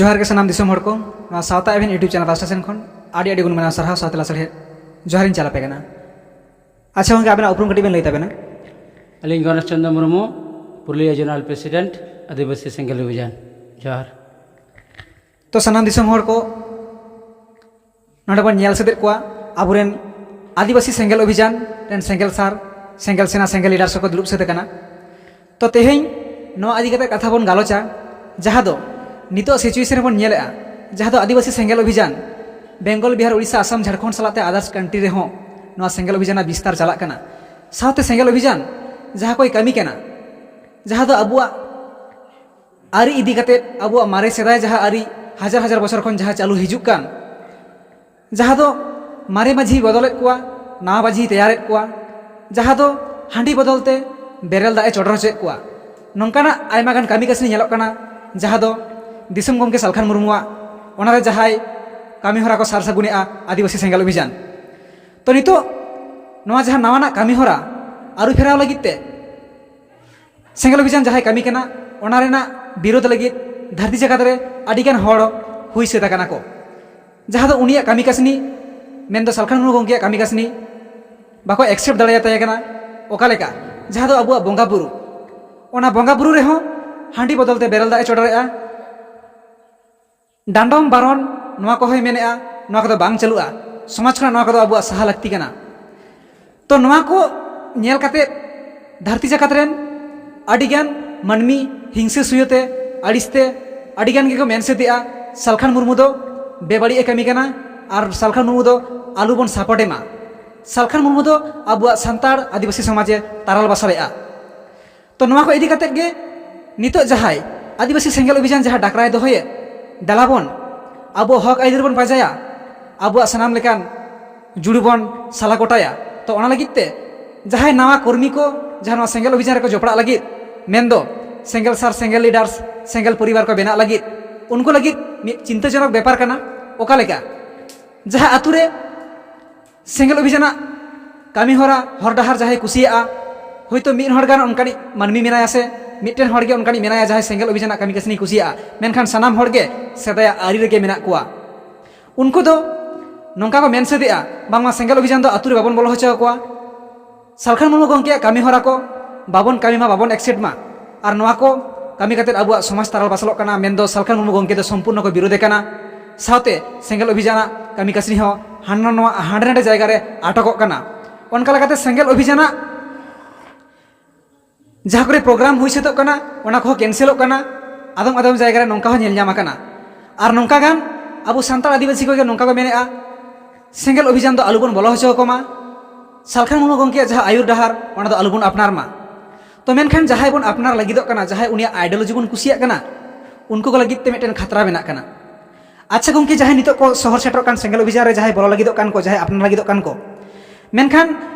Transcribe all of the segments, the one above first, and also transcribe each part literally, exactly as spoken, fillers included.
ᱡᱚᱦᱟᱨ ᱜᱮ ᱥᱟᱱᱟᱢ ᱫᱤᱥᱚᱢ ᱦᱚᱲ ᱠᱚ᱾ ᱱᱚᱣᱟ ᱥᱟᱶᱛᱟ ᱮᱵᱷᱮᱱ YouTube ᱪᱮᱱᱮᱞ ᱯᱟᱦᱴᱟ ᱥᱮᱱ ᱠᱷᱚᱱ ᱟᱹᱰᱤ ᱟᱹᱰᱤ ᱜᱩᱱ ᱢᱟᱱᱟᱣ ᱥᱟᱨᱦᱟᱣ ᱥᱟᱶᱛᱮ ᱞᱟᱥᱟᱲᱦᱮᱫ ᱡᱚᱦᱟᱨᱤᱧ ᱪᱟᱞ ᱟᱯᱮ ᱠᱟᱱᱟ᱾ ᱟᱪᱪᱷᱟ ᱜᱚᱝᱠᱮ, ᱟᱵᱮᱱᱟᱜ ᱩᱯᱨᱩᱢ ᱠᱟᱹᱴᱤᱡ ᱵᱮᱱ ᱞᱟᱹᱭ ᱛᱟᱵᱮᱱᱟ? ᱟᱹᱞᱤᱧ ᱜᱚᱱᱮᱥ ᱪᱚᱸᱫᱽᱨᱚ ᱢᱩᱨᱢᱩ, ᱯᱩᱨᱩᱞᱤᱭᱟᱹ ᱡᱳᱱᱟᱞ ᱯᱨᱮᱥᱤᱰᱮᱱᱴ, ᱟᱹᱫᱤᱵᱟᱹᱥᱤ ᱥᱮᱸᱜᱮᱞ ᱚᱵᱷᱤᱡᱟᱱ᱾ ᱡᱚᱦᱟᱨ᱾ ᱛᱚ ᱥᱟᱱᱟᱢ ᱫᱤᱥᱚᱢ ᱦᱚᱲ ᱠᱚ, ᱱᱚᱰᱮ ᱵᱚᱱ ᱧᱮᱞ ᱥᱮᱫᱮᱫ ᱠᱚᱣᱟ ᱟᱵᱚᱨᱮᱱ ᱟᱹᱫᱤᱵᱟᱹᱥᱤ ᱥᱮᱸᱜᱮᱞ ᱚᱵᱷᱤᱡᱟᱱ ᱨᱮᱱ ᱥᱮᱸᱜᱮᱞ ᱥᱟᱨ, ᱥᱮᱸᱜᱮᱞ ᱥᱮᱱᱟ, ᱥᱮᱸᱜᱮᱞ ᱞᱤᱰᱟᱨᱥ ᱠᱚ ᱫᱩᱲᱩᱵ ᱥᱟᱹᱛ ᱟᱠᱟᱱᱟ᱾ ᱛᱚ ᱛᱮᱦᱮᱧ ᱱᱚᱣᱟ ᱤᱫᱤ ᱠᱟᱛᱮ ᱠᱟᱛᱷᱟ ᱵᱚᱱ ᱜᱟᱞᱚᱪᱟ, ᱡᱟᱦᱟᱸ ᱫᱚ ᱱᱤᱛᱚᱜ ᱥᱤᱪᱩᱭᱮᱥᱚᱱ ᱨᱮᱵᱚᱱ ᱧᱮᱞᱮᱫᱼᱟ, ᱡᱟᱦᱟᱸ ᱫᱚ ᱟᱹᱫᱤᱵᱟᱹᱥᱤ ᱥᱮᱸᱜᱮᱞ ᱚᱵᱷᱤᱡᱟᱱ ᱵᱮᱝᱜᱚᱞ, ᱵᱤᱦᱟᱨ, ᱩᱲᱤᱥᱥᱟ, ᱟᱥᱟᱢ, ᱡᱷᱟᱲᱠᱷᱚᱸᱰ ᱥᱟᱞᱟᱜ ᱛᱮ ᱟᱫᱟᱨᱥ ᱠᱟᱱᱴᱨᱤ ᱨᱮᱦᱚᱸ ᱱᱚᱣᱟ ᱥᱮᱸᱜᱮᱞ ᱚᱵᱷᱤᱡᱟᱱᱟᱜ ᱵᱤᱥᱛᱟᱨ ᱪᱟᱞᱟᱜ ᱠᱟᱱᱟ᱾ ᱥᱟᱶᱛᱮ ᱥᱮᱸᱜᱮᱞ ᱚᱵᱷᱤᱡᱟᱱ ᱡᱟᱦᱟᱸ ᱠᱚᱭ ᱠᱟᱹᱢᱤ ᱠᱟᱱᱟ, ᱡᱟᱦᱟᱸ ᱫᱚ ᱟᱵᱚᱣᱟᱜ ᱟᱹᱨᱤ ᱤᱫᱤ ᱠᱟᱛᱮ, ᱟᱵᱚᱣᱟᱜ ᱢᱟᱨᱮ ᱥᱮᱫᱟᱭ ᱡᱟᱦᱟᱸ ᱟᱹᱨᱤ ᱦᱟᱡᱟᱨ ᱦᱟᱡᱟᱨ ᱵᱚᱪᱷᱚᱨ ᱠᱷᱚᱱ ᱡᱟᱦᱟᱸ ᱪᱟᱹᱞᱩ ᱦᱤᱡᱩᱜ ᱠᱟᱱ, ᱡᱟᱦᱟᱸ ᱫᱚ ᱢᱟᱨᱮ ᱢᱟᱹᱡᱷᱤᱭ ᱵᱚᱫᱚᱞᱮᱫ ᱠᱚᱣᱟ, ᱱᱟᱣᱟ ᱢᱟᱹᱡᱷᱤᱭ ᱛᱮᱭᱟᱨᱮᱫ ᱠᱚᱣᱟ, ᱡᱟᱦᱟᱸ ᱫᱚ ᱦᱟᱺᱰᱤ ᱵᱚᱫᱚᱞ ᱛᱮ ᱵᱮᱨᱮᱞ ᱫᱟᱜ ᱮ ᱪᱚᱰᱚᱨ ᱦᱚᱪᱚᱭᱮᱫ ᱠᱚᱣᱟ᱾ ᱱᱚᱝᱠᱟᱱᱟᱜ ᱟᱭᱢᱟ ᱜᱟᱱ ᱠᱟᱹᱢᱤ ᱠᱟᱹᱥᱱᱤ ᱧᱮᱞᱚᱜ ᱠᱟᱱᱟ, ᱡᱟᱦᱟᱸ ᱫᱚ ᱫᱤᱥᱚᱢ ᱜᱚᱢᱠᱮ ᱥᱟᱞᱠᱷᱟᱱ ᱢᱩᱨᱢᱩᱣᱟᱜ, ᱚᱱᱟᱨᱮ ᱡᱟᱦᱟᱸᱭ ᱠᱟᱹᱢᱤ ᱦᱚᱨᱟ ᱠᱚ ᱥᱟᱨ ᱥᱟᱹᱜᱩᱱᱮᱜᱼᱟ ᱟᱹᱫᱤᱵᱟᱹᱥᱤ ᱥᱮᱸᱜᱮᱞ ᱚᱵᱷᱤᱡᱟᱱ᱾ ᱛᱚ ᱱᱤᱛᱚᱜ ᱱᱚᱣᱟ ᱡᱟᱦᱟᱸ ᱱᱟᱣᱟᱱᱟᱜ ᱠᱟᱹᱢᱤ ᱦᱚᱨᱟ ᱟᱹᱨᱩ ᱯᱷᱮᱨᱟᱣ ᱞᱟᱹᱜᱤᱫ ᱛᱮ ᱥᱮᱸᱜᱮᱞ ᱚᱵᱷᱤᱡᱟᱱ ᱡᱟᱦᱟᱸᱭ ᱠᱟᱹᱢᱤ ᱠᱟᱱᱟ, ᱚᱱᱟ ᱨᱮᱱᱟᱜ ᱵᱤᱨᱳᱫᱷ ᱞᱟᱹᱜᱤᱫ ᱫᱷᱟᱹᱨᱛᱤ ᱡᱟᱠᱟᱛ ᱨᱮ ᱟᱹᱰᱤᱜᱟᱱ ᱦᱚᱲ ᱦᱩᱭ ᱥᱟᱹᱛ ᱟᱠᱟᱱᱟ ᱠᱚ᱾ ᱡᱟᱦᱟᱸ ᱫᱚ ᱩᱱᱤᱭᱟᱜ ᱠᱟᱹᱢᱤ ᱠᱟᱹᱥᱱᱤ, ᱢᱮᱱᱫᱚ ᱥᱟᱞᱠᱷᱟᱱ ᱢᱩᱨᱢᱩ ᱜᱚᱢᱠᱮᱭᱟᱜ ᱠᱟᱹᱢᱤ ᱠᱟᱹᱥᱱᱤ ᱵᱟᱠᱚ ᱮᱠᱥᱮᱯᱴ ᱫᱟᱲᱮᱭᱟᱛᱟᱭ ᱠᱟᱱᱟ᱾ ᱚᱠᱟ ᱞᱮᱠᱟ? ᱡᱟᱦᱟᱸ ᱫᱚ ᱟᱵᱚᱣᱟᱜ ᱵᱚᱸᱜᱟ ᱵᱩᱨᱩ, ᱚᱱᱟ ᱵᱚᱸᱜᱟ ᱵᱩᱨᱩ ᱨᱮᱦᱚᱸ ᱦᱟᱺᱰᱤ ᱵᱚᱫᱚᱞ ᱛᱮ ᱵᱮᱨᱮᱞ ᱫᱟᱜ ᱮ ᱪᱚᱰᱚᱨᱮᱜᱼᱟ᱾ ᱰᱟᱸᱰᱚᱢ ᱵᱟᱨᱚᱱ, ᱱᱚᱣᱟ ᱠᱚᱦᱚᱸᱭ ᱢᱮᱱᱮᱜᱼᱟ, ᱱᱚᱣᱟ ᱠᱚᱫᱚ ᱵᱟᱝ ᱪᱟᱹᱞᱩᱜᱼᱟ᱾ ᱥᱚᱢᱟᱡᱽ ᱠᱷᱚᱱᱟᱜ ᱱᱚᱣᱟ ᱠᱚᱫᱚ ᱟᱵᱚᱣᱟᱜ ᱥᱟᱦᱟ ᱞᱟᱹᱠᱛᱤ ᱠᱟᱱᱟ᱾ ᱛᱚ ᱱᱚᱣᱟ ᱠᱚ ᱧᱮᱞ ᱠᱟᱛᱮ ᱫᱷᱟᱹᱨᱛᱤ ᱡᱟᱠᱟᱛ ᱨᱮᱱ ᱟᱹᱰᱤᱜᱟᱱ ᱢᱟᱹᱱᱢᱤ ᱦᱤᱝᱥᱟᱹ ᱥᱩᱭᱟᱹᱛᱮ, ᱟᱹᱲᱤᱥᱛᱮ ᱟᱹᱰᱤᱜᱟᱱ ᱜᱮᱠᱚ ᱢᱮᱱ ᱥᱟᱹᱛᱮᱜᱼᱟ, ᱥᱟᱞᱠᱷᱟᱱ ᱢᱩᱨᱢᱩ ᱫᱚ ᱵᱮᱵᱟᱹᱲᱤᱡ ᱮ ᱠᱟᱹᱢᱤ ᱠᱟᱱᱟ ᱟᱨ ᱥᱟᱞᱠᱷᱟᱱ ᱢᱩᱨᱢᱩ ᱫᱚ ᱟᱞᱚ ᱵᱚᱱ ᱥᱟᱯᱳᱨᱴ ᱮ ᱢᱟ᱾ ᱥᱟᱞᱠᱷᱟᱱ ᱢᱩᱨᱢᱩ ᱫᱚ ᱟᱵᱚᱣᱟᱜ ᱥᱟᱱᱛᱟᱲ ᱟᱹᱫᱤᱵᱟᱹᱥᱤ ᱥᱚᱢᱟᱡᱽ ᱮ ᱛᱟᱨᱟᱞ ᱵᱟᱥᱟᱞᱮᱜᱼᱟ᱾ ᱛᱚ ᱱᱚᱣᱟ ᱠᱚ ᱤᱫᱤ ᱠᱟᱛᱮᱫ ᱜᱮ ᱱᱤᱛᱚᱜ ᱡᱟᱦᱟᱸᱭ ᱟᱹᱫᱤᱵᱟᱹᱥᱤ ᱥᱮᱸᱜᱮᱞ ᱚᱵᱷᱤᱡᱟᱱ ᱡᱟᱦᱟᱸ ᱰᱟᱠᱨᱟᱭ ᱫᱚᱦᱚᱭᱮᱫ, ᱫᱮᱞᱟᱵᱚᱱ ᱟᱵᱚ ᱦᱚᱠ ᱟᱹᱭᱫᱟᱹᱨᱤ ᱵᱚᱱ ᱯᱟᱸᱡᱟᱭᱟ, ᱟᱵᱚᱣᱟᱜ ᱥᱟᱱᱟᱢ ᱞᱮᱠᱟᱱ ᱡᱩᱲᱩ ᱵᱚᱱ ᱥᱟᱞᱟ ᱜᱚᱴᱟᱭᱟ᱾ ᱛᱚ ᱚᱱᱟ ᱞᱟᱹᱜᱤᱫ ᱛᱮ ᱡᱟᱦᱟᱸᱭ ᱱᱟᱣᱟ ᱠᱚᱨᱢᱤ ᱠᱚ ᱡᱟᱦᱟᱸ ᱱᱚᱣᱟ ᱥᱮᱸᱜᱮᱞ ᱚᱵᱷᱤᱡᱟᱱ ᱨᱮᱠᱚ ᱡᱚᱯᱲᱟᱜ ᱞᱟᱹᱜᱤᱫ, ᱢᱮᱱᱫᱚ ᱥᱮᱸᱜᱮᱞ ᱥᱟᱨ, ᱥᱮᱸᱜᱮᱞ ᱞᱤᱰᱟᱨᱥ, ᱥᱮᱸᱜᱮᱞ ᱯᱚᱨᱤᱵᱟᱨ ᱠᱚ ᱵᱮᱱᱟᱜ ᱞᱟᱹᱜᱤᱫ, ᱩᱱᱠᱩ ᱞᱟᱹᱜᱤᱫ ᱢᱤᱫ ᱪᱤᱱᱛᱟᱹᱡᱚᱱᱚᱠ ᱵᱮᱯᱟᱨ ᱠᱟᱱᱟ᱾ ᱚᱠᱟ ᱞᱮᱠᱟ ᱡᱟᱦᱟᱸ ᱟᱛᱳ ᱨᱮ ᱥᱮᱸᱜᱮᱞ ᱚᱵᱷᱤᱡᱟᱱᱟᱜ ᱠᱟᱹᱢᱤ ᱦᱚᱨᱟ ᱦᱚᱨ ᱰᱟᱦᱟᱨ ᱡᱟᱦᱟᱸᱭ ᱠᱩᱥᱤᱭᱟᱜᱼᱟ, ᱦᱳᱭᱛᱳ ᱢᱤᱫ ᱦᱚᱲ ᱜᱟᱱ ᱚᱱᱠᱟᱱᱤᱡ ᱢᱟᱹᱱᱢᱤ ᱢᱮᱱᱟᱭᱟ ᱥᱮ ᱢᱤᱫᱴᱮᱱ ᱦᱚᱲ ᱜᱮ ᱚᱱᱠᱟᱱᱤᱡ ᱢᱮᱱᱟᱭᱟ ᱡᱟᱦᱟᱸᱭ ᱥᱮᱸᱜᱮᱞ ᱚᱵᱷᱤᱡᱟᱱᱟᱜ ᱠᱟᱹᱢᱤ ᱠᱟᱹᱥᱱᱤ ᱠᱩᱥᱤᱭᱟᱜᱼᱟ, ᱢᱮᱱᱠᱷᱟᱱ ᱥᱟᱱᱟᱢ ᱦᱚᱲ ᱜᱮ ᱥᱮᱫᱟᱭᱟᱜ ᱟᱹᱨᱤ ᱨᱮᱜᱮ ᱢᱮᱱᱟᱜ ᱠᱚᱣᱟ᱾ ᱩᱱᱠᱩ ᱫᱚ ᱱᱚᱝᱠᱟ ᱠᱚ ᱢᱮᱱ ᱥᱟᱹᱫᱮᱜᱼᱟ, ᱵᱟᱝᱢᱟ ᱥᱮᱸᱜᱮᱞ ᱚᱵᱷᱤᱡᱟᱱ ᱫᱚ ᱟᱹᱛᱩ ᱨᱮ ᱵᱟᱵᱚᱱ ᱵᱚᱞᱚ ᱦᱚᱪᱚ ᱟᱠᱚᱣᱟ᱾ ᱥᱟᱞᱠᱷᱟᱱ ᱢᱩᱨᱢᱩ ᱜᱚᱢᱠᱮᱭᱟᱜ ᱠᱟᱹᱢᱤ ᱦᱚᱨᱟ ᱠᱚ ᱵᱟᱵᱚᱱ ᱠᱟᱹᱢᱤ ᱢᱟ, ᱵᱟᱵᱚᱱ ᱮᱠᱥᱮᱯᱴ ᱢᱟ᱾ ᱟᱨ ᱱᱚᱣᱟ ᱠᱚ ᱠᱟᱹᱢᱤ ᱠᱟᱛᱮ ᱟᱵᱚᱣᱟᱜ ᱥᱚᱢᱟᱡᱽ ᱛᱟᱨᱟᱞ ᱵᱟᱥᱟᱞᱚᱜ ᱠᱟᱱᱟ, ᱢᱮᱱᱫᱚ ᱥᱟᱞᱠᱷᱟᱱ ᱢᱩᱨᱢᱩ ᱜᱚᱢᱠᱮ ᱫᱚ ᱥᱚᱢᱯᱩᱨᱱᱚ ᱠᱚ ᱵᱤᱨᱳᱫᱮ ᱠᱟᱱᱟ᱾ ᱥᱟᱶᱛᱮ ᱥᱮᱸᱜᱮᱞ ᱚᱵᱷᱤᱡᱟᱱᱟᱜ ᱠᱟᱹᱢᱤ ᱠᱟᱹᱥᱱᱤ ᱦᱚᱸ ᱦᱟᱱᱟ ᱱᱚᱣᱟ, ᱦᱟᱸᱰᱮ ᱱᱟᱰᱮ ᱡᱟᱭᱜᱟ ᱨᱮ ᱟᱴᱚᱠᱚᱜ ᱠᱟᱱᱟ᱾ ᱚᱱᱠᱟ ᱞᱮᱠᱟᱛᱮ ᱥᱮᱸᱜᱮᱞ ᱚᱵᱷᱤᱡᱟᱱᱟᱜ ᱡᱟᱦᱟᱸ ᱠᱚᱨᱮ ᱯᱨᱳᱜᱨᱟᱢ ᱦᱩᱭ ᱥᱟᱹᱛᱚᱜ ᱠᱟᱱᱟ, ᱚᱱᱟ ᱠᱚᱦᱚᱸ ᱠᱮᱱᱥᱮᱞᱚᱜ ᱠᱟᱱᱟ᱾ ᱟᱫᱚᱢ ᱟᱫᱚᱢ ᱡᱟᱭᱜᱟ ᱨᱮ ᱱᱚᱝᱠᱟ ᱦᱚᱸ ᱧᱮᱞ ᱧᱟᱢ ᱟᱠᱟᱱᱟ᱾ ᱟᱨ ᱱᱚᱝᱠᱟ ᱜᱟᱱ ᱟᱵᱚ ᱥᱟᱱᱛᱟᱲ ᱟᱹᱫᱤᱵᱟᱹᱥᱤ ᱠᱚᱜᱮ ᱱᱚᱝᱠᱟ ᱠᱚ ᱢᱮᱱᱮᱫᱼᱟ, ᱥᱮᱸᱜᱮᱞ ᱚᱵᱷᱤᱡᱟᱱ ᱫᱚ ᱟᱞᱚᱵᱚᱱ ᱵᱚᱞᱚ ᱦᱚᱪᱚ ᱟᱠᱚ ᱢᱟ, ᱥᱟᱞᱠᱷᱟᱱ ᱢᱩᱨᱢᱩ ᱜᱚᱢᱠᱮᱭᱟᱜ ᱡᱟᱦᱟᱸ ᱟᱹᱭᱩᱨ ᱰᱟᱦᱟᱨ, ᱚᱱᱟ ᱫᱚ ᱟᱞᱚᱵᱚᱱ ᱟᱯᱱᱟᱨ ᱢᱟ᱾ ᱛᱚ ᱢᱮᱱᱠᱷᱟᱱ ᱡᱟᱦᱟᱸᱭ ᱵᱚᱱ ᱟᱯᱱᱟᱨ ᱞᱟᱹᱜᱤᱫᱚᱜ ᱠᱟᱱᱟ, ᱡᱟᱦᱟᱸᱭ ᱩᱱᱤᱭᱟᱜ ᱟᱭᱰᱤᱭᱳᱞᱚᱡᱤ ᱵᱚᱱ ᱠᱩᱥᱤᱭᱟᱜ ᱠᱟᱱᱟ, ᱩᱱᱠᱩ ᱠᱚ ᱞᱟᱹᱜᱤᱫ ᱛᱮ ᱢᱤᱫᱴᱮᱱ ᱠᱷᱟᱛᱨᱟ ᱢᱮᱱᱟᱜ ᱠᱟᱱᱟ᱾ ᱟᱪᱪᱷᱟ ᱜᱚᱢᱠᱮ, ᱡᱟᱦᱟᱸᱭ ᱱᱤᱛᱚᱜ ᱠᱚ ᱥᱚᱦᱚᱨ ᱥᱮᱴᱮᱨᱚᱜ ᱠᱟᱱ ᱥᱮᱸᱜᱮᱞ ᱚᱵᱷᱤᱡᱟᱱ ᱨᱮ ᱡᱟᱦᱟᱸᱭ ᱵᱚᱞᱚ ᱞᱟᱹᱜᱤᱫᱚᱜ ᱠᱟᱱ ᱠᱚ, ᱡᱟᱦᱟᱸᱭ ᱟᱯᱱᱟᱨ ᱞᱟᱹᱜᱤᱫᱚᱜ ᱠᱟᱱ ᱠᱚ, ᱢᱮᱱᱠᱷᱟᱱ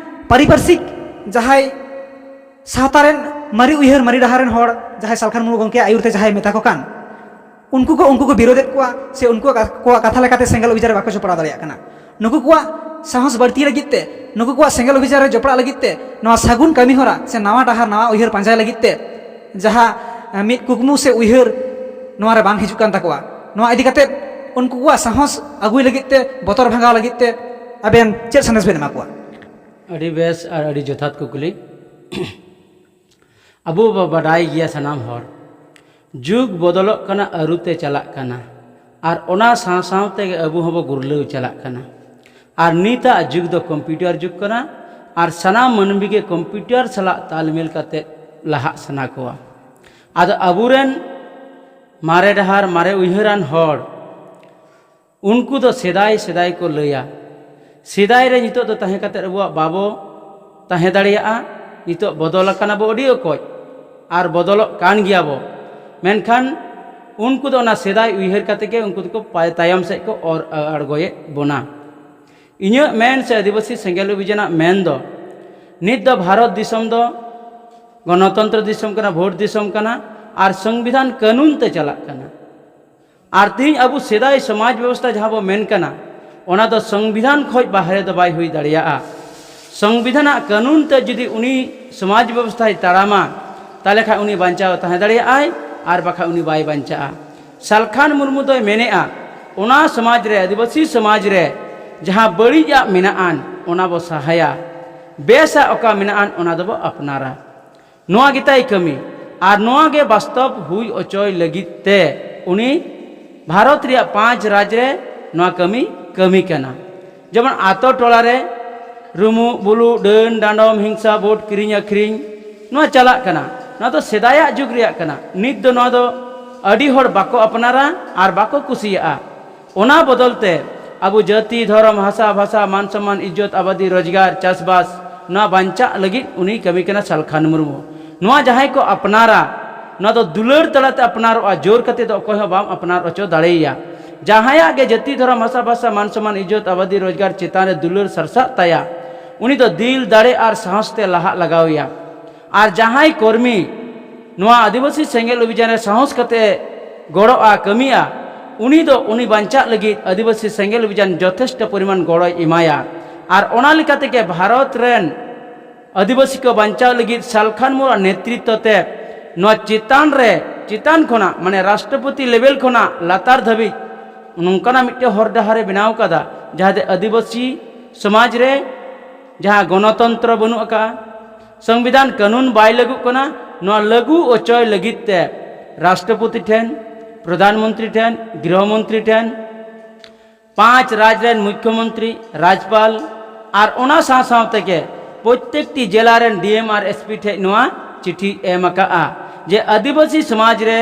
ᱯᱟᱨᱤᱯᱟᱨᱥᱤᱠ ᱡᱟᱦᱟᱸᱭ ᱥᱟᱶᱛᱟ ᱨᱮᱱ ᱢᱟᱨᱮ ᱩᱭᱦᱟᱹᱨ, ᱢᱟᱨᱮ ᱰᱟᱦᱟᱨ ᱨᱮᱱ ᱦᱚᱲ ᱡᱟᱦᱟᱸᱭ ᱥᱟᱞᱠᱷᱟᱱ ᱢᱩᱨᱢᱩ ᱜᱚᱢᱠᱮᱭᱟᱜ ᱟᱹᱭᱩᱨ ᱛᱮ ᱡᱟᱦᱟᱸᱭ ᱢᱮᱛᱟ ᱠᱚ ᱠᱟᱱ, ᱩᱱᱠᱩ ᱠᱚ, ᱩᱱᱠᱩ ᱠᱚ ᱵᱤᱨᱳᱫᱮᱫ ᱠᱚᱣᱟ, ᱥᱮ ᱩᱱᱠᱩᱣᱟᱜ ᱠᱟ-, ᱠᱚᱣᱟᱜ ᱠᱟᱛᱷᱟ ᱞᱮᱠᱟᱛᱮ ᱥᱮᱸᱜᱮᱞ ᱚᱵᱷᱤᱡᱟᱱ ᱨᱮ ᱵᱟᱠᱚ ᱡᱚᱯᱲᱟᱣ ᱫᱟᱲᱮᱭᱟᱜ ᱠᱟᱱᱟ᱾ ᱱᱩᱠᱩ ᱠᱚᱣᱟᱜ ᱥᱟᱦᱚᱥ ᱵᱟᱹᱲᱛᱤ ᱞᱟᱹᱜᱤᱫ ᱛᱮ, ᱱᱩᱠᱩ ᱠᱚᱣᱟᱜ ᱥᱮᱸᱜᱮᱞ ᱚᱵᱷᱤᱡᱟᱱ ᱨᱮ ᱡᱚᱯᱲᱟᱜ ᱞᱟᱹᱜᱤᱫ ᱛᱮ, ᱱᱚᱣᱟ ᱥᱟᱹᱜᱩᱱ ᱠᱟᱹᱢᱤ ᱦᱚᱨᱟ ᱥᱮ ᱱᱟᱣᱟ ᱰᱟᱦᱟᱨ, ᱱᱟᱣᱟ ᱩᱭᱦᱟᱹᱨ ᱯᱟᱸᱡᱟᱭ ᱞᱟᱹᱜᱤᱫ ᱛᱮ, ᱡᱟᱦᱟᱸ, ᱮ, ᱢᱤᱫ ᱠᱩᱠᱢᱩ ᱥᱮ ᱩᱭᱦᱟᱹᱨ ᱱᱚᱣᱟ ᱨᱮ ᱵᱟᱝ ᱦᱤᱡᱩᱜ ᱠᱟᱱ ᱛᱟᱠᱚᱣᱟ, ᱱᱚᱣᱟ ᱤᱫᱤ ᱠᱟᱛᱮ ᱩᱱᱠᱩ ᱠᱚᱣᱟᱜ ᱥᱟᱦᱚᱥ ᱟᱹᱜᱩᱭ ᱞᱟᱹᱜᱤᱫ ᱛᱮ, ᱵᱚᱛᱚᱨ ᱵᱷᱟᱸᱜᱟᱣ ᱞᱟᱹᱜᱤᱫ ᱛᱮ ᱟᱵᱮᱱ ᱪᱮᱫ ᱥᱟᱸᱫᱮᱥ ᱵᱮᱱ ᱮᱢᱟ ᱠᱚᱣᱟ? ᱟᱹᱰᱤ ᱵᱮᱥ ᱟᱨ ᱟᱹᱰᱤ ᱡᱚᱛᱷᱟᱛ ᱠᱩᱠᱞᱤ᱾ ᱟᱵᱚ ᱵᱚ ᱵᱟᱰᱟᱭ ᱜᱮᱭᱟ ᱥᱟᱱᱟᱢ ᱦᱚᱲ, ᱡᱩᱜᱽ ᱵᱚᱫᱚᱞᱚᱜ ᱠᱟᱱᱟ, ᱟᱹᱨᱩᱛᱮ ᱪᱟᱞᱟᱜ ᱠᱟᱱᱟ, ᱟᱨ ᱚᱱᱟ ᱥᱟᱶ ᱥᱟᱶ ᱛᱮᱜᱮ ᱟᱵᱚ ᱦᱚᱸᱵᱚ ᱜᱩᱨᱞᱟᱹᱣ ᱪᱟᱞᱟᱜ ᱠᱟᱱᱟ᱾ ᱟᱨ ᱱᱤᱛᱟᱜ ᱡᱩᱜᱽ ᱫᱚ ᱠᱚᱢᱯᱤᱭᱩᱴᱟᱨ ᱡᱩᱜᱽ ᱠᱟᱱᱟ, ᱟᱨ ᱥᱟᱱᱟᱢ ᱢᱟᱹᱱᱢᱤ ᱜᱮ ᱠᱚᱢᱯᱤᱭᱩᱴᱟᱨ ᱥᱟᱞᱟᱜ ᱛᱟᱞᱢᱮᱞ ᱠᱟᱛᱮ ᱞᱟᱦᱟᱜ ᱥᱟᱱᱟ ᱠᱚᱣᱟ᱾ ᱟᱫᱚ ᱟᱵᱚᱨᱮᱱ ᱢᱟᱨᱮ ᱰᱟᱦᱟᱨ, ᱢᱟᱨᱮ ᱩᱭᱦᱟᱹᱨᱟᱱ ᱦᱚᱲ, ᱩᱱᱠᱩ ᱫᱚ ᱥᱮᱫᱟᱭ ᱥᱮᱫᱟᱭ ᱠᱚ ᱞᱟᱹᱭᱟ᱾ ᱥᱮᱫᱟᱭ ᱨᱮ ᱱᱤᱛᱚᱜ ᱫᱚ ᱛᱟᱦᱮᱸ ᱠᱟᱛᱮ ᱟᱵᱚᱣᱟᱜ ᱵᱟᱵᱚ ᱛᱟᱦᱮᱸ ᱫᱟᱲᱮᱭᱟᱜᱼᱟ᱾ ᱱᱤᱛᱚᱜ ᱵᱚᱫᱚᱞ ᱟᱠᱟᱱᱟ ᱵᱚ ᱟᱹᱰᱤ ᱚᱠᱚᱡ, ᱟᱨ ᱵᱚᱫᱚᱞᱚᱜ ᱠᱟᱱ ᱜᱮᱭᱟ ᱵᱚ᱾ ᱢᱮᱱᱠᱷᱟᱱ ᱩᱱᱠᱩ ᱫᱚ ᱚᱱᱟ ᱥᱮᱫᱟᱭ ᱩᱭᱦᱟᱹᱨ ᱠᱟᱛᱮ ᱜᱮ ᱩᱱᱠᱩ ᱫᱚᱠᱚ ᱯᱟᱭ-, ᱛᱟᱭᱚᱢ ᱥᱮᱫ ᱠᱚ ᱚᱨ ᱟᱬᱜᱚᱭᱮᱫ ᱵᱚᱱᱟ᱾ ᱤᱧᱟᱹᱜ ᱢᱮᱱ ᱥᱮ ᱟᱹᱫᱤᱵᱟᱹᱥᱤ ᱥᱮᱸᱜᱮᱞ ᱚᱵᱷᱤᱡᱟᱱᱟᱜ ᱢᱮᱱ ᱫᱚ, ᱱᱤᱛ ᱫᱚ ᱵᱷᱟᱨᱚᱛ ᱫᱤᱥᱚᱢ ᱫᱚ ᱜᱚᱱᱚᱛᱚᱱᱛᱨᱚ ᱫᱤᱥᱚᱢ ᱠᱟᱱᱟ, ᱵᱷᱳᱴ ᱫᱤᱥᱚᱢ ᱠᱟᱱᱟ, ᱟᱨ ᱥᱚᱝᱵᱤᱫᱷᱟᱱ ᱠᱟᱹᱱᱩᱱ ᱛᱮ ᱪᱟᱞᱟᱜ ᱠᱟᱱᱟ᱾ ᱟᱨ ᱛᱮᱦᱮᱧ ᱟᱵᱚ ᱥᱮᱫᱟᱭ ᱥᱚᱢᱟᱡᱽ ᱵᱮᱵᱚᱥᱛᱷᱟ ᱡᱟᱦᱟᱸ ᱵᱚ ᱢᱮᱱ ᱠᱟᱱᱟ, ᱚᱱᱟ ᱫᱚ ᱥᱚᱝᱵᱤᱫᱷᱟᱱ ᱠᱷᱚᱱ ᱵᱟᱦᱨᱮ ᱫᱚ ᱵᱟᱭ ᱦᱩᱭ ᱫᱟᱲᱮᱭᱟᱜᱼᱟ᱾ ᱥᱚᱝᱵᱤᱫᱷᱟᱱᱟᱜ ᱠᱟᱹᱱᱩᱱ ᱛᱮ ᱡᱩᱫᱤ ᱩᱱᱤ ᱥᱚᱢᱟᱡᱽ ᱵᱮᱵᱚᱥᱛᱷᱟᱭ ᱛᱟᱲᱟᱢᱟ, ᱛᱟᱦᱞᱮ ᱠᱷᱟᱱ ᱩᱱᱤ ᱵᱟᱧᱪᱟᱣ ᱛᱟᱦᱮᱸ ᱫᱟᱲᱮᱭᱟᱜᱼᱟᱭ, ᱟᱨ ᱵᱟᱠᱷᱟᱱ ᱩᱱᱤ ᱵᱟᱭ ᱵᱟᱧᱪᱟᱜᱼᱟ᱾ ᱥᱟᱞᱠᱷᱟᱱ ᱢᱩᱨᱢᱩ ᱫᱚᱭ ᱢᱮᱱᱮᱜᱼᱟ, ᱚᱱᱟ ᱥᱚᱢᱟᱡᱽ ᱨᱮ, ᱟᱹᱫᱤᱵᱟᱹᱥᱤ ᱥᱚᱢᱟᱡᱽ ᱨᱮ ᱡᱟᱦᱟᱸ ᱵᱟᱹᱲᱤᱡᱟᱜ ᱢᱮᱱᱟᱜᱼᱟᱱ, ᱚᱱᱟ ᱵᱚ ᱥᱟᱦᱟᱭᱟ, ᱵᱮᱥᱟᱜ ᱚᱠᱟ ᱢᱮᱱᱟᱜᱼᱟᱱ, ᱚᱱᱟ ᱫᱚᱵᱚ ᱟᱯᱱᱟᱨᱟ᱾ ᱱᱚᱣᱟ ᱜᱮᱛᱟᱭ ᱠᱟᱹᱢᱤ, ᱟᱨ ᱱᱚᱣᱟ ᱜᱮ ᱵᱟᱥᱛᱚᱵ ᱦᱩᱭ ᱚᱪᱚᱭ ᱞᱟᱹᱜᱤᱫ ᱛᱮ ᱩᱱᱤ ᱵᱷᱟᱨᱚᱛ ᱨᱮᱭᱟᱜ ᱯᱟᱸᱪ ᱨᱟᱡᱽ ᱨᱮ ᱱᱚᱣᱟ ᱠᱟᱹᱢᱤ ᱠᱟᱹᱢᱤ ᱠᱟᱱᱟ᱾ ᱡᱮᱢᱚᱱ ᱟᱛᱳ ᱴᱚᱞᱟ ᱨᱮ ᱨᱩᱢᱩᱜ ᱵᱩᱞᱩᱜ, ᱰᱟᱹᱱ ᱰᱟᱸᱰᱚᱢ, ᱦᱤᱝᱥᱟ, ᱵᱷᱳᱴ ᱠᱤᱨᱤᱧ ᱟᱹᱠᱷᱨᱤᱧ, ᱱᱚᱣᱟ ᱪᱟᱞᱟᱜ ᱠᱟᱱᱟ᱾ ᱱᱚᱣᱟ ᱫᱚ ᱥᱮᱫᱟᱭᱟᱜ ᱡᱩᱜᱽ ᱨᱮᱭᱟᱜ ᱠᱟᱱᱟ᱾ ᱱᱤᱛ ᱫᱚ ᱱᱚᱣᱟ ᱫᱚ ᱟᱹᱰᱤ ᱦᱚᱲ ᱵᱟᱠᱚ ᱟᱯᱱᱟᱨᱟ ᱟᱨ ᱵᱟᱠᱚ ᱠᱩᱥᱤᱭᱟᱜᱼᱟ᱾ ᱚᱱᱟ ᱵᱚᱫᱚᱞ ᱛᱮ ᱟᱵᱚ ᱡᱟᱹᱛᱤ, ᱫᱷᱚᱨᱚᱢ, ᱦᱟᱥᱟ, ᱵᱷᱟᱥᱟ, ᱢᱟᱱ ᱥᱚᱢᱢᱟᱱ, ᱤᱡᱽᱡᱚᱛ, ᱟᱵᱟᱫᱤ, ᱨᱳᱡᱽᱜᱟᱨ, ᱪᱟᱥᱵᱟᱥ, ᱱᱚᱣᱟ ᱵᱟᱧᱪᱟᱜ ᱞᱟᱹᱜᱤᱫ ᱩᱱᱤ ᱠᱟᱹᱢᱤ ᱠᱟᱱᱟ ᱥᱟᱞᱠᱷᱟᱱ ᱢᱩᱨᱢᱩ᱾ ᱱᱚᱣᱟ ᱡᱟᱦᱟᱸᱭ ᱠᱚ ᱟᱯᱱᱟᱨᱟ, ᱱᱚᱣᱟ ᱫᱚ ᱫᱩᱞᱟᱹᱲ ᱛᱟᱞᱟᱛᱮ ᱟᱯᱱᱟᱨᱚᱜᱼᱟ, ᱡᱳᱨ ᱠᱟᱛᱮ ᱫᱚ ᱚᱠᱚᱭ ᱦᱚᱸ ᱵᱟᱢ ᱟᱯᱱᱟᱨ ᱦᱚᱪᱚ ᱫᱟᱲᱮᱭᱟᱭᱟ᱾ ᱡᱟᱦᱟᱸᱭᱟᱜ ᱜᱮ ᱡᱟᱹᱛᱤ, ᱫᱷᱚᱨᱚᱢ, ᱦᱟᱥᱟ, ᱵᱷᱟᱥᱟ, ᱢᱟᱱ ᱥᱚᱢᱢᱟᱱ, ᱤᱡᱽᱡᱚᱛ, ᱟᱵᱟᱫᱤ, ᱨᱳᱡᱽᱜᱟᱨ ᱪᱮᱛᱟᱱ ᱨᱮ ᱫᱩᱞᱟᱹᱲ ᱥᱟᱨᱥᱟᱜ ᱛᱟᱭᱟ, ᱩᱱᱤ ᱫᱚ ᱫᱤᱞ ᱫᱟᱲᱮ ᱟᱨ ᱥᱟᱦᱚᱥ ᱛᱮ ᱞᱟᱦᱟᱜ ᱞᱟᱜᱟᱣᱮᱭᱟ᱾ ᱟᱨ ᱡᱟᱦᱟᱸᱭ ᱠᱚᱨᱢᱤ ᱱᱚᱣᱟ ᱟᱹᱫᱤᱵᱟᱹᱥᱤ ᱥᱮᱸᱜᱮᱞ ᱚᱵᱷᱤᱡᱟᱱ ᱨᱮ ᱥᱟᱦᱚᱥ ᱠᱟᱛᱮ ᱜᱚᱲᱚᱜᱼᱟ, ᱠᱟᱹᱢᱤᱭᱟ, ᱩᱱᱤ ᱫᱚ ᱩᱱᱤ ᱵᱟᱧᱪᱟᱜ ᱞᱟᱹᱜᱤᱫ ᱟᱹᱫᱤᱵᱟᱹᱥᱤ ᱥᱮᱸᱜᱮᱞ ᱚᱵᱷᱤᱡᱟᱱ ᱡᱚᱛᱷᱮᱥᱴᱚ ᱯᱚᱨᱤᱢᱟᱱ ᱜᱚᱲᱚᱭ ᱮᱢᱟᱭᱟ᱾ ᱟᱨ ᱚᱱᱟ ᱞᱮᱠᱟ ᱛᱮᱜᱮ ᱵᱷᱟᱨᱚᱛ ᱨᱮᱱ ᱟᱹᱫᱤᱵᱟᱹᱥᱤ ᱠᱚ ᱵᱟᱧᱪᱟᱣ ᱞᱟᱹᱜᱤᱫ ᱥᱟᱞᱠᱷᱟᱱ ᱢᱩᱨᱢᱩᱣᱟᱜ ᱱᱮᱛᱨᱤᱛᱛᱚ ᱛᱮ ᱱᱚᱣᱟ ᱪᱮᱛᱟᱱ ᱨᱮ, ᱪᱮᱛᱟᱱ ᱠᱷᱚᱱᱟᱜ, ᱢᱟᱱᱮ ᱨᱟᱥᱴᱨᱚᱯᱚᱛᱤ ᱞᱮᱵᱮᱞ ᱠᱷᱚᱱᱟᱜ ᱞᱟᱛᱟᱨ ᱫᱷᱟᱹᱵᱤᱡ ᱱᱚᱝᱠᱟᱱᱟᱜ ᱢᱤᱫᱴᱮᱱ ᱦᱚᱨ ᱰᱟᱦᱟᱨᱮ ᱵᱮᱱᱟᱣ ᱠᱟᱫᱟ, ᱡᱟᱦᱟᱸ ᱫᱚ ᱟᱹᱫᱤᱵᱟᱹᱥᱤ ᱥᱚᱢᱟᱡᱽ ᱨᱮ ᱡᱟᱦᱟᱸ ᱜᱚᱱᱚᱛᱚᱱᱛᱨᱚ ᱵᱟᱹᱱᱩᱜ ᱟᱠᱟᱫᱼᱟ, ᱥᱚᱝᱵᱤᱫᱷᱟᱱ ᱠᱟᱹᱱᱩᱱ ᱵᱟᱭ ᱞᱟᱹᱜᱩᱜ ᱠᱟᱱᱟ, ᱱᱚᱣᱟ ᱞᱟᱹᱜᱩ ᱚᱪᱚᱭ ᱞᱟᱹᱜᱤᱫ ᱛᱮ ᱨᱟᱥᱴᱨᱚᱯᱚᱛᱤ ᱴᱷᱮᱱ, ᱯᱨᱚᱫᱷᱟᱱ ᱢᱚᱱᱛᱨᱤ ᱴᱷᱮᱱ, ᱜᱨᱤᱦᱚ ᱢᱚᱱᱛᱨᱤ ᱴᱷᱮᱱ, ᱯᱟᱸᱪ ᱨᱟᱡᱽ ᱨᱮᱱ ᱢᱩᱠᱷᱭᱚᱢᱚᱱᱛᱨᱤ, ᱨᱟᱡᱽᱯᱟᱞ ᱟᱨ ᱚᱱᱟ ᱥᱟᱶ ᱥᱟᱶ ᱛᱮᱜᱮ ᱯᱨᱚᱛᱛᱮᱠᱴᱤ ᱡᱮᱞᱟ ᱨᱮᱱ ᱰᱤ ᱮᱢ ᱟᱨ ᱮᱥ ᱯᱤ ᱴᱷᱮᱱ ᱱᱚᱣᱟ ᱪᱤᱴᱷᱤ ᱮᱢ ᱟᱠᱟᱫᱼᱟ ᱡᱮ ᱟᱹᱫᱤᱵᱟᱹᱥᱤ ᱥᱚᱢᱟᱡᱽ ᱨᱮ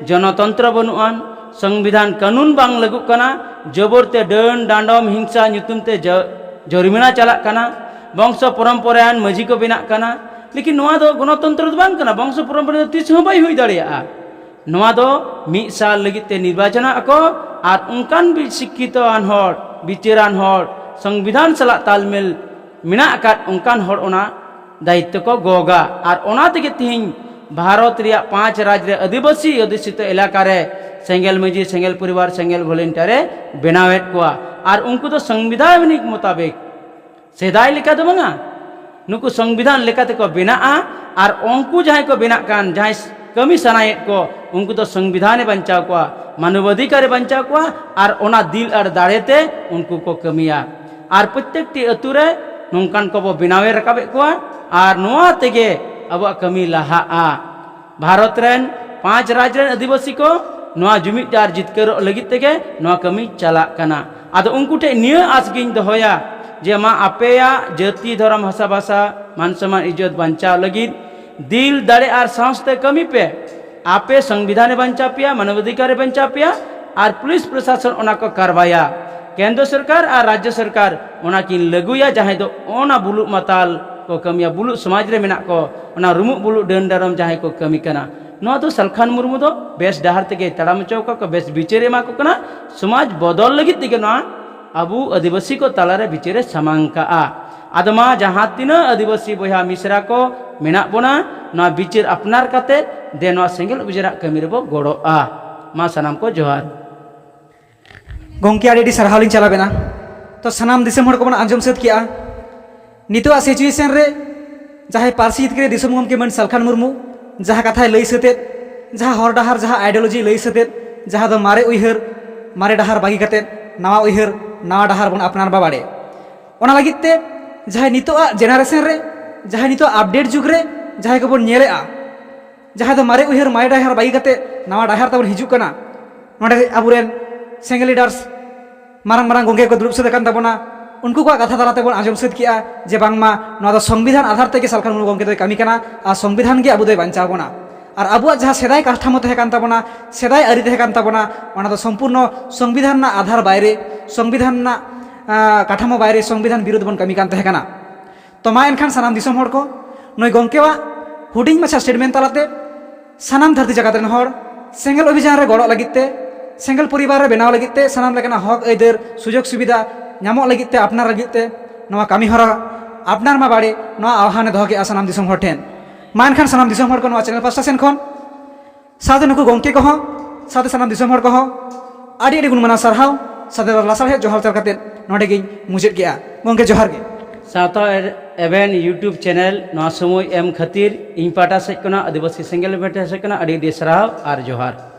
ᱡᱚᱱᱚᱛᱚᱱᱛᱨᱚ ᱵᱟᱹᱱᱩᱜ ᱟᱱ, ᱥᱚᱝᱵᱤᱫᱷᱟᱱ ᱠᱟᱹᱱᱩᱱ ᱵᱟᱝ ᱞᱟᱹᱜᱩᱜ ᱠᱟᱱᱟ, ᱡᱚᱵᱚᱨ ᱛᱮ ᱰᱟᱹᱱ ᱰᱟᱸᱰᱚᱢ ᱦᱤᱝᱥᱟ ᱧᱩᱛᱩᱢ ᱛᱮ ᱡᱚ-, ᱡᱚᱨᱤᱢᱟᱱᱟ ᱪᱟᱞᱟᱜ ᱠᱟᱱᱟ, ᱵᱚᱝᱥᱚ ᱯᱚᱨᱚᱢᱯᱚᱨᱟᱭᱟᱱ ᱢᱟᱹᱡᱷᱤ ᱠᱚ ᱵᱮᱱᱟᱜ ᱠᱟᱱᱟ᱾ ᱞᱮᱠᱤᱱ ᱱᱚᱣᱟ ᱫᱚ ᱜᱚᱱᱚᱛᱚᱱᱛᱨᱚ ᱫᱚ ᱵᱟᱝ ᱠᱟᱱᱟ, ᱵᱚᱝᱥᱚ ᱯᱚᱨᱚᱢᱯᱚᱨᱟ ᱫᱚ ᱛᱤᱥ ᱦᱚᱸ ᱵᱟᱭ ᱦᱩᱭ ᱫᱟᱲᱮᱭᱟᱜᱼᱟ᱾ ᱱᱚᱣᱟ ᱫᱚ ᱢᱤᱫ ᱥᱟᱞ ᱞᱟᱹᱜᱤᱫ ᱛᱮ ᱱᱤᱨᱵᱟᱪᱚᱱᱚᱜ ᱟᱠᱚ ᱟᱨ ᱚᱱᱠᱟᱱ ᱵᱤ-, ᱥᱤᱠᱠᱷᱤᱛᱚᱣᱟᱱ ᱦᱚᱲ, ᱵᱤᱪᱟᱹᱨᱟᱱ ᱦᱚᱲ, ᱥᱚᱝᱵᱤᱫᱷᱟᱱ ᱥᱟᱞᱟᱜ ᱛᱟᱞᱢᱮᱞ ᱢᱮᱱᱟᱜ ᱟᱠᱟᱫ ᱚᱱᱠᱟᱱ ᱦᱚᱲ ᱚᱱᱟ ᱫᱟᱭᱤᱛᱛᱚ ᱠᱚ ᱜᱚᱜᱟ᱾ ᱟᱨ ᱚᱱᱟ ᱛᱮᱜᱮ ᱛᱤᱦᱤᱧ ᱵᱷᱟᱨᱚᱛ ᱨᱮᱭᱟᱜ ᱯᱟᱸᱪ ᱨᱟᱡᱽ ᱨᱮ ᱟᱹᱫᱤᱵᱟᱹᱥᱤ ᱚᱫᱷᱤᱥᱤᱛᱚ ᱮᱞᱟᱠᱟ ᱨᱮ ᱥᱮᱸᱜᱮᱞ ᱢᱟᱹᱡᱷᱤ, ᱥᱮᱸᱜᱮᱞ ᱯᱚᱨᱤᱵᱟᱨ, ᱥᱮᱸᱜᱮᱞ ᱵᱷᱚᱞᱮᱱᱴᱤᱭᱟᱨ ᱮ ᱵᱮᱱᱟᱣᱮᱫ ᱠᱚᱣᱟ᱾ ᱟᱨ ᱩᱱᱠᱩ ᱫᱚ ᱥᱚᱝᱵᱤᱫᱷᱟᱱᱤᱠ ᱢᱚᱛᱟᱵᱮᱠ, ᱥᱮᱫᱟᱭ ᱞᱮᱠᱟ ᱫᱚ ᱵᱟᱝᱟ, ᱱᱩᱠᱩ ᱥᱚᱝᱵᱤᱫᱷᱟᱱ ᱞᱮᱠᱟᱛᱮ ᱠᱚ ᱵᱮᱱᱟᱜᱼᱟ᱾ ᱟᱨ ᱩᱱᱠᱩ ᱡᱟᱦᱟᱸᱭ ᱠᱚ ᱵᱮᱱᱟᱜ ᱠᱟᱱ, ᱡᱟᱦᱟᱸᱭ ᱠᱟᱹᱢᱤ ᱥᱟᱱᱟᱭᱮᱫ ᱠᱚ, ᱩᱱᱠᱩ ᱫᱚ ᱥᱚᱝᱵᱤᱫᱷᱟᱱᱮ ᱵᱟᱧᱪᱟᱣ ᱠᱚᱣᱟ, ᱢᱟᱱᱚᱵᱟᱫᱷᱤᱠᱟᱨᱮ ᱵᱟᱧᱪᱟᱣ ᱠᱚᱣᱟ᱾ ᱟᱨ ᱚᱱᱟ ᱫᱤᱞ ᱟᱨ ᱫᱟᱲᱮᱛᱮ ᱩᱱᱠᱩ ᱠᱚ ᱠᱟᱹᱢᱤᱭᱟ᱾ ᱟᱨ ᱯᱨᱚᱛᱮᱠᱴᱤ ᱟᱹᱛᱩ ᱨᱮ ᱱᱚᱝᱠᱟᱱ ᱠᱚᱵᱚ ᱵᱮᱱᱟᱣᱮ ᱨᱟᱠᱟᱵᱮᱫ ᱠᱚᱣᱟ᱾ ᱟᱨ ᱱᱚᱣᱟ ᱛᱮᱜᱮ ᱟᱵᱚᱣᱟᱜ ᱠᱟᱹᱢᱤ ᱞᱟᱦᱟᱜᱼᱟ᱾ ᱵᱷᱟᱨᱚᱛ ᱨᱮᱱ ᱯᱟᱸᱪ ᱨᱟᱡᱽ ᱨᱮᱱ ᱟᱹᱫᱤᱵᱟᱹᱥᱤ ᱠᱚ ᱱᱚᱣᱟ ᱡᱩᱢᱤᱫ ᱟᱨ ᱡᱤᱛᱠᱟᱹᱨᱚᱜ ᱞᱟᱹᱜᱤᱫ ᱛᱮᱜᱮ ᱱᱚᱣᱟ ᱠᱟᱹᱢᱤ ᱪᱟᱞᱟᱜ ᱠᱟᱱᱟ᱾ ᱟᱫᱚ ᱩᱱᱠᱩ ᱴᱷᱮᱱ ᱱᱤᱭᱟᱹ ᱟᱥ ᱜᱤᱧ ᱫᱚᱦᱚᱭᱟ ᱡᱮ, ᱢᱟ, ᱟᱯᱮᱭᱟᱜ ᱡᱟᱹᱛᱤ, ᱫᱷᱚᱨᱚᱢ, ᱵᱷᱟᱥᱟ, ᱵᱷᱟᱥᱟ, ᱢᱟᱱ ᱥᱚᱢᱢᱟᱱ, ᱤᱡᱽᱡᱚᱛ ᱵᱟᱧᱪᱟᱣ ᱞᱟᱹᱜᱤᱫ ᱫᱤᱞ ᱫᱟᱲᱮ ᱟᱨ ᱥᱟᱦᱚᱥ ᱛᱮ ᱠᱟᱹᱢᱤ ᱯᱮ᱾ ᱟᱯᱮ ᱥᱚᱝᱵᱤᱫᱷᱟᱱᱮ ᱵᱟᱧᱪᱟᱣ ᱯᱮᱭᱟ, ᱢᱟᱱᱚᱵᱟᱫᱷᱤᱠᱟᱨᱮ ᱵᱟᱧᱪᱟᱣ ᱯᱮᱭᱟ, ᱟᱨ ᱯᱩᱞᱤᱥ ᱯᱨᱚᱥᱟᱥᱚᱱ ᱚᱱᱟ ᱠᱚ ᱠᱟᱨᱵᱟᱭᱟ᱾ ᱠᱮᱱᱫᱨᱚ ᱥᱚᱨᱠᱟᱨ ᱟᱨ ᱨᱟᱡᱽᱡᱚ ᱥᱚᱨᱠᱟᱨ ᱚᱱᱟ ᱠᱤᱱ ᱞᱟᱹᱜᱩᱭᱟ, ᱡᱟᱦᱟᱸᱭ ᱫᱚ ᱚᱱᱟ ᱵᱩᱞᱩᱜ ᱢᱟᱛᱟᱞ ᱠᱚ ᱠᱟᱹᱢᱤᱭᱟ, ᱵᱩᱞᱩᱜ ᱥᱚᱢᱟᱡᱽ ᱨᱮ ᱢᱮᱱᱟᱜ ᱠᱚ, ᱚᱱᱟ ᱨᱩᱢᱩᱜ ᱵᱩᱞᱩᱜ ᱰᱟᱹᱱ ᱰᱟᱨᱚᱢ ᱡᱟᱦᱟᱸᱭ ᱠᱚ ᱠᱟᱹᱢᱤ ᱠᱟᱱᱟ᱾ ᱱᱚᱣᱟ ᱫᱚ ᱥᱟᱞᱠᱷᱟᱱ ᱢᱩᱨᱢᱩ ᱫᱚ ᱵᱮᱥ ᱰᱟᱦᱟᱨ ᱛᱮᱜᱮ ᱛᱟᱲᱟᱢ ᱦᱚᱪᱚ ᱠᱚᱣᱟ ᱠᱚ, ᱵᱮᱥ ᱵᱤᱪᱟᱹᱨᱮ ᱮᱢᱟ ᱠᱚ ᱠᱟᱱᱟ᱾ ᱥᱚᱢᱟᱡᱽ ᱵᱚᱫᱚᱞ ᱞᱟᱹᱜᱤᱫ ᱛᱮᱜᱮ ᱱᱚᱣᱟ ᱟᱵᱚ ᱟᱹᱫᱤᱵᱟᱹᱥᱤ ᱠᱚ ᱛᱟᱞᱟᱨᱮ ᱵᱤᱪᱟᱹᱨᱮ ᱥᱟᱢᱟᱝ ᱠᱟᱜᱼᱟ᱾ ᱟᱫᱚ ᱢᱟ, ᱡᱟᱦᱟᱸ ᱛᱤᱱᱟᱹᱜ ᱟᱹᱫᱤᱵᱟᱹᱥᱤ ᱵᱚᱭᱦᱟ ᱢᱤᱥᱨᱟ ᱠᱚ ᱢᱮᱱᱟᱜ ᱵᱚᱱᱟ, ᱱᱚᱣᱟ ᱵᱤᱪᱟᱹᱨ ᱟᱯᱱᱟᱨ ᱠᱟᱛᱮ ᱫᱮ ᱱᱚᱣᱟ ᱥᱮᱸᱜᱮᱞ ᱚᱵᱷᱤᱡᱟᱱᱟᱜ ᱠᱟᱹᱢᱤ ᱨᱮᱵᱚ ᱜᱚᱲᱚᱜᱼᱟ᱾ ᱢᱟ, ᱥᱟᱱᱟᱢ ᱠᱚ ᱡᱚᱦᱟᱨ᱾ ᱜᱚᱢᱠᱮ, ᱟᱹᱰᱤ ᱟᱹᱰᱤ ᱥᱟᱨᱦᱟᱣ ᱞᱤᱧ ᱪᱟᱞᱟᱵᱮᱱᱟ᱾ ᱛᱚ, ᱥᱟᱱᱟᱢ ᱫᱤᱥᱚᱢ ᱦᱚᱲ ᱠᱚᱵᱚᱱ ᱟᱸᱡᱚᱢ ᱥᱟᱹᱛ ᱠᱮᱜᱼᱟ ᱱᱤᱛᱚᱜᱟᱜ situation ᱨᱮ ᱡᱟᱦᱟᱸᱭ ᱯᱟᱹᱨᱥᱤ ᱡᱤᱛᱠᱟᱹᱨᱤᱭᱟᱹ ᱫᱤᱥᱚᱢ ᱜᱚᱢᱠᱮ ᱢᱟᱹᱱ ᱥᱟᱞᱠᱷᱟᱱ ᱢᱩᱨᱢᱩ ᱡᱟᱦᱟᱸ ᱠᱟᱛᱷᱟᱭ ᱞᱟᱹᱭ ᱥᱟᱹᱛᱮᱫ, ᱡᱟᱦᱟᱸ ᱦᱚᱨ ᱰᱟᱦᱟᱨ, ᱡᱟᱦᱟᱸ ideology ᱞᱟᱹᱭ ᱥᱟᱹᱛᱮᱫ, ᱡᱟᱦᱟᱸ ᱫᱚ ᱢᱟᱨᱮ ᱩᱭᱦᱟᱹᱨ, ᱢᱟᱨᱮ ᱰᱟᱦᱟᱨ ᱵᱟᱹᱜᱤ ᱠᱟᱛᱮᱫ ᱱᱟᱣᱟ ᱩᱭᱦᱟᱹᱨ, ᱱᱟᱣᱟ ᱰᱟᱦᱟᱨ ᱵᱚᱱ ᱟᱯᱱᱟᱨ ᱢᱟ ᱵᱟᱲᱮ᱾ ᱚᱱᱟ ᱞᱟᱹᱜᱤᱫ ᱛᱮ ᱡᱟᱦᱟᱸᱭ ᱱᱤᱛᱚᱜᱟᱜ generation ᱨᱮ, ᱡᱟᱦᱟᱸᱭ ᱱᱤᱛᱚᱜ update ᱡᱩᱜᱽ ᱨᱮ ᱡᱟᱦᱟᱸᱭ ᱠᱚᱵᱚᱱ ᱧᱮᱞᱮᱜᱼᱟ, ᱡᱟᱦᱟᱸᱭ ᱫᱚ ᱢᱟᱨᱮ ᱩᱭᱦᱟᱹᱨ, ᱢᱟᱨᱮ ᱰᱟᱦᱟᱨ ᱵᱟᱹᱜᱤ ᱠᱟᱛᱮ ᱱᱟᱣᱟ ᱰᱟᱦᱟᱨ ᱛᱟᱵᱚᱱ ᱦᱤᱡᱩᱜ ᱠᱟᱱᱟ, ᱱᱚᱰᱮ ᱟᱵᱚᱨᱮᱱ senior leaders, ᱢᱟᱨᱟᱝ ᱢᱟᱨᱟᱝ ᱜᱚᱢᱠᱮ ᱠᱚ ᱫᱩᱲᱩᱵ ᱥᱟᱹᱛ ᱟᱠᱟᱱ ᱛᱟᱵᱚᱱᱟ᱾ ᱩᱱᱠᱩ ᱠᱚᱣᱟᱜ ᱠᱟᱛᱷᱟ ᱛᱟᱞᱟ ᱛᱮᱵᱚᱱ ᱟᱸᱡᱚᱢ ᱥᱟᱹᱛ ᱠᱮᱜᱼᱟ ᱡᱮ ᱵᱟᱝᱢᱟ ᱱᱚᱣᱟ ᱫᱚ ᱥᱚᱝᱵᱤᱫᱷᱟᱱ ᱟᱫᱷᱟᱨ ᱛᱮᱜᱮ ᱥᱟᱞᱠᱷᱟᱱ ᱢᱩᱨᱢᱩ ᱜᱚᱢᱠᱮ ᱫᱚᱭ ᱠᱟᱹᱢᱤ ᱠᱟᱱᱟ ᱟᱨ ᱥᱚᱝᱵᱤᱫᱷᱟᱱ ᱜᱮ ᱟᱵᱚ ᱫᱚᱭ ᱵᱟᱧᱪᱟᱣ ᱵᱚᱱᱟ᱾ ᱟᱨ ᱟᱵᱚᱣᱟᱜ ᱡᱟᱦᱟᱸ ᱥᱮᱫᱟᱭ ᱠᱟᱴᱷᱟᱢᱳ ᱛᱟᱦᱮᱸ ᱠᱟᱱ ᱛᱟᱵᱚᱱᱟ, ᱥᱮᱫᱟᱭ ᱟᱹᱨᱤ ᱛᱟᱦᱮᱸ ᱠᱟᱱ ᱛᱟᱵᱚᱱᱟ, ᱚᱱᱟ ᱫᱚ ᱥᱚᱢᱯᱩᱨᱱᱚ ᱥᱚᱝᱵᱤᱫᱷᱟᱱ ᱨᱮᱱᱟᱜ ᱟᱫᱷᱟᱨ ᱵᱟᱭᱨᱮ, ᱥᱚᱝᱵᱤᱫᱷᱟᱱ ᱨᱮᱱᱟᱜ, ᱟᱸ, ᱠᱟᱴᱷᱟᱢᱳ ᱵᱟᱭᱨᱮ ᱥᱚᱝᱵᱤᱫᱷᱟᱱ ᱵᱤᱨᱩᱫᱷ ᱵᱚᱱ ᱠᱟᱹᱢᱤ ᱠᱟᱱ ᱛᱟᱦᱮᱸ ᱠᱟᱱᱟ᱾ ᱛᱚ ᱢᱟ ᱮᱱᱠᱷᱟᱱ ᱥᱟᱱᱟᱢ ᱫᱤᱥᱚᱢ ᱦᱚᱲ ᱠᱚ ᱱᱩᱭ ᱜᱚᱢᱠᱮᱣᱟᱜ ᱦᱩᱰᱤᱧ ᱢᱟᱪᱷᱟ statement ᱛᱟᱞᱟᱛᱮ ᱥᱟᱱᱟᱢ ᱫᱷᱟᱹᱨᱛᱤ ᱡᱟᱠᱟᱛ ᱨᱮᱱ ᱦᱚᱲ ᱥᱮᱸᱜᱮᱞ ᱚᱵᱷᱤᱡᱟᱱ ᱨᱮ ᱜᱚᱲᱚᱜ ᱞᱟᱹᱜᱤᱫ ᱛᱮ, ᱥᱮᱸᱜᱮᱞ ᱯᱚᱨᱤᱵᱟᱨ ᱨᱮ ᱵᱮᱱᱟᱣ ᱞᱟᱹᱜᱤᱫ ᱛᱮ, ᱥᱟᱱᱟᱢ ᱞᱮᱠᱟᱱᱟᱜ ᱦᱚᱠ ᱟᱹᱭᱫᱟᱹᱨ, ᱥᱩᱡᱳᱜᱽ ᱥᱩᱵᱤᱫᱷᱟ ᱧᱟᱢᱚᱜ ᱞᱟᱹᱜᱤᱫ ᱛᱮ, ᱟᱯᱱᱟᱨ ᱞᱟᱹᱜᱤᱫ ᱛᱮ ᱱᱚᱣᱟ ᱠᱟᱹᱢᱤ ᱦᱚᱨᱟ ᱟᱯᱱᱟᱨ ᱢᱟ ᱵᱟᱲᱮ, ᱱᱚᱣᱟ ᱟᱦᱣᱟᱱ ᱮ ᱫᱚᱦᱚ ᱠᱮᱜᱼᱟ ᱥᱟᱱᱟᱢ ᱫᱤᱥᱚᱢ ᱦᱚᱲ ᱴᱷᱮᱱ᱾ ᱢᱟ ᱮᱱᱠᱷᱟᱱ ᱥᱟᱱᱟᱢ ᱫᱤᱥᱚᱢ ᱦᱚᱲ ᱠᱚ ᱱᱚᱣᱟ channel ᱯᱟᱥᱴᱟ ᱥᱮᱱ ᱠᱷᱚᱱ ᱥᱟᱶᱛᱮ ᱱᱩᱠᱩ ᱜᱚᱢᱠᱮ ᱠᱚᱦᱚᱸ, ᱥᱟᱶᱛᱮ ᱥᱟᱱᱟᱢ ᱫᱤᱥᱚᱢ ᱦᱚᱲ ᱠᱚᱦᱚᱸ ᱟᱹᱰᱤ ᱟᱹᱰᱤ ᱜᱩᱱ ᱢᱟᱱᱟᱣ ᱥᱟᱨᱦᱟᱣ, ᱥᱟᱶᱛᱮ ᱞᱟᱥᱟᱲᱦᱮᱫ ᱡᱚᱦᱟᱨ ᱪᱟᱞ ᱠᱟᱛᱮ ᱱᱚᱰᱮ ᱜᱤᱧ ᱢᱩᱪᱟᱹᱫ ᱠᱮᱜᱼᱟ᱾ ᱜᱚᱢᱠᱮ, ᱡᱚᱦᱟᱨ ᱜᱮ᱾ ᱥᱟᱶᱛᱟ ᱮᱵᱷᱮᱱ YouTube ᱪᱮᱱᱮᱞ ᱱᱚᱣᱟ ᱥᱚᱢᱚᱭ ᱮᱢ ᱠᱷᱟᱹᱛᱤᱨ ᱤᱧ ᱯᱟᱦᱴᱟ ᱥᱮᱫ ᱠᱷᱚᱱᱟᱜ, ᱟᱹᱫᱤᱵᱟᱹᱥᱤ ᱥᱮᱸᱜᱮᱞ ᱵᱮᱴᱟ ᱥᱮᱫ ᱠᱷᱚᱱᱟᱜ ᱟᱹᱰᱤ ᱟᱹᱰᱤ ᱥᱟᱨᱦᱟᱣ ᱟᱨ ᱡᱚᱦᱟᱨ᱾